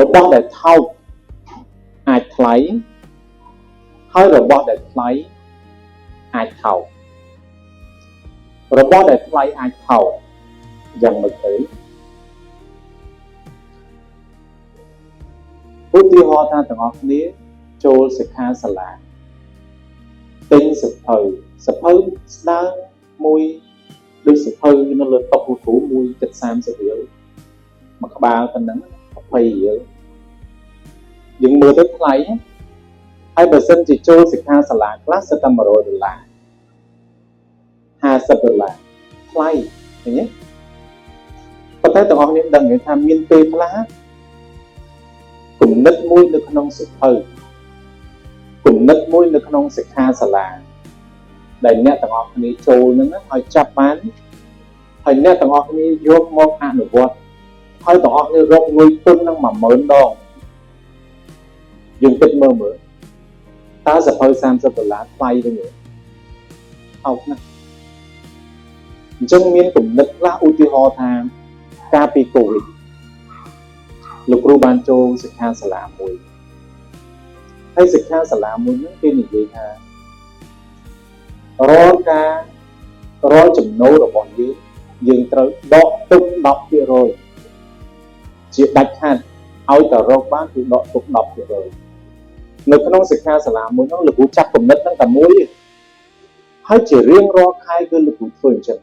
របស់ដែលថោកអាចថ្លៃហើយរបស់ដែលថ្លៃអាចថោករបស់ដែលថ្លៃអាចថោកយ៉ាងម៉េចទៅឧទាហរណ៍ថាទាំងអស់គ្នាចូលសិក្ខាសាលាទិញសៀវភៅសៀវភៅស្ដើងមួយដូចសៀវភៅនៅលើតុគ្រូមួយជិត30រៀលមួយក្បាលប៉ុណ្ណឹង20រៀលយើងមើលទៅថ្លៃហើយបើសិនជាចូលសិក្ខាសាលាខ្លះសិតតែ100ដុល្លារ50ដុល្លារថ្លៃឃើញទេប៉ុន្តែទាំងអស់គ្នាដឹងទេថាមានពេលខ្លះគំនិតមួយនៅក្នុងសៀវភៅគំនិតមួយនៅក្នុងសិក្ខាសាលាដែលអ្នកទាំងអស់គ្នាចូលនឹងហើយចាប់បានហើយអ្នកទាំងអស់គ្នាយកមកអនុវត្តហើយទាំងអស់គ្នារកលុយទុននឹង10000ដងយើងគិតមើលមើលតើសៀវភៅ30ដុល្លារថ្លៃវិញទេថោកណាស់អញ្ចឹងមានគំនិតខ្លះឧទាហរណ៍ថាកាលពីកូវីដលោកគ្រូបានចូលសិក្ខាសាលាមួយហើយសិក្ខាសាលាមួយហ្នឹងគេនិយាយថារាល់ការរាល់ចំណូលរបស់យើងយើងត្រូវដកទុក10%ជាដាច់ខាតឲ្យតែរកបានគឺដកទុក10%នៅក្នុងសិក្ខាសាលាមួយហ្នឹងលោកគ្រូចាប់គំនិតហ្នឹងតែមួយទេហើយជារៀងរាល់ខែគឺលោកគ្រូធ្វើអញ្ចឹង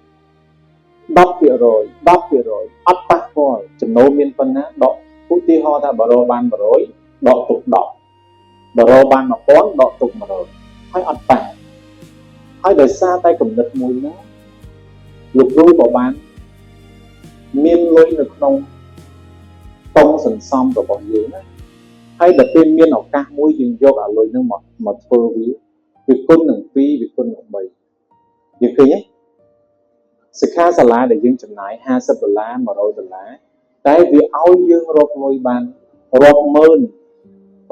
10% 10%អត់ប៉ះពាល់ចំណូលមានប៉ុណ្ណាដកឧទាហរណ៍ថាបើរកបាន100ដកទុក10បើរកបាន1000ដកទុក100ហើយអត់ប៉ះហើយដោយសារតែគំនិតមួយហ្នឹងលោកគ្រូក៏បានមានលុយនៅក្នុងតុងសន្សំរបស់យើងណាហើយដល់ពេលមានឱកាសមួយយើងយកអាលុយហ្នឹងមកមកធ្វើវាវាគុណនឹង2វាគុណនឹង3យើងឃើញទេសិក្ខាសាលាដែលយើងចំណាយ50ដុល្លារ100ដុល្លារតែវាឲ្យយើងរកលុយបានរាប់ម៉ឺន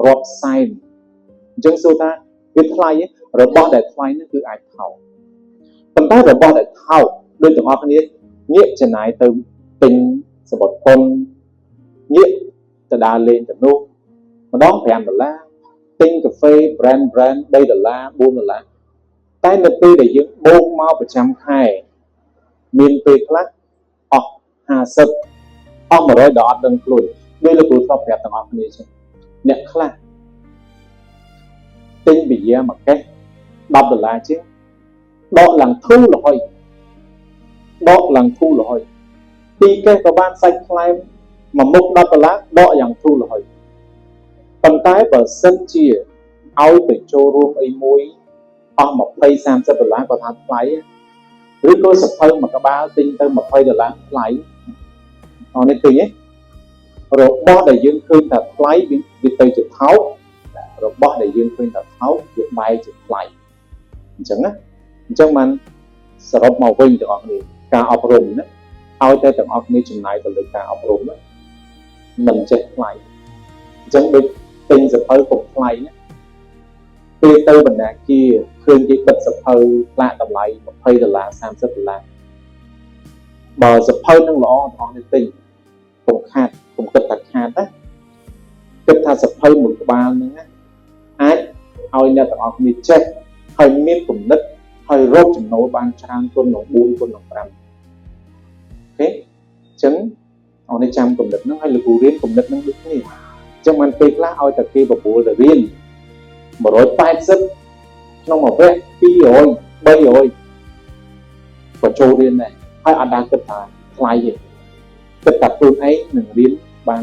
រាប់សែនអញ្ចឹងសួរថាវាថ្លៃរបស់ដែលថ្លៃហ្នឹងគឺអាចថោកប៉ុន្តែរបស់ដែលថោកដូចទាំងអស់គ្នាងាកចំណាយទៅទិញសំបុត្រកុនងាកទៅដើរលេងទៅនោះម្ដង5ដុល្លារទិញកាហ្វេ brand brand 3ដុល្លារ4ដុល្លារតែនៅពេលដែលយើងបូកមកប្រចាំខែមានពេលខ្លះអស់50អស់100ដល់អត់ដឹងខ្លួនដូចលោកគ្រូធ្លាប់ប្រាប់ទាំងអស់គ្នាចឹងអ្នកខ្លះទិញប៊ីយ៉ាមួយកេះ10ដុល្លារជាងដកឡើងធូរលហុយដកឡើងធូរលហុយពីរកេះក៏បានសាច់ខ្លែមមួយមុខ10ដុល្លារដកយ៉ាងធូរលហុយប៉ុន្តែបើសិនជាឲ្យទៅចូលរួមអីមួយអស់20 30ដុល្លារក៏ថាថ្លៃឬក៏សភៅមួយក្បាលទិញទៅ20ដុល្លារថ្លៃអរនេះឃើញទេរបស់ដែលយើងឃើញថាថ្លៃវាទៅជាថោករបស់ដែលយើងឃើញថាថោកវាបែរជាថ្លៃអញ្ចឹងណាអញ្ចឹងបានសរុបមកវិញទាំងអស់គ្នាការអប់រំណាឲ្យតែទាំងអស់គ្នាចំណាយទៅលើការអប់រំណាមិនចេះថ្លៃអញ្ចឹងដូចទិញសភៅកុំថ្លៃណាពេលទៅបណ្ណាគារឃើញគេបិទសភៅផ្លាកតម្លៃ20ដុល្លារ30ដុល្លារបើសភៅនឹងល្អទាំងអស់នេះទិញកុំខាតកុំគិតថាខាតណាគិតថាសភៅមួយក្បាលហ្នឹងណាអាចឲ្យអ្នកទាំងអស់គ្នាចេះហើយមានគំនិតហើយរកចំណូលបានច្រើនគុណនឹង4គុណនឹង5 OK អញ្ចឹងអស់នេះចាំគំនិតហ្នឹងហើយលោកគ្រូរៀនគំនិតហ្នឹងដូចគ្នាអញ្ចឹងបានពេលខ្លះឲ្យតែគេបបួលទៅរៀន180ក្នុងមួយវគ្គ200 300ក៏ចូលរៀនដែរហើយអត់ដែលគិតថាថ្លៃទេគិតថាខ្លួនឯងនឹងរៀនបាន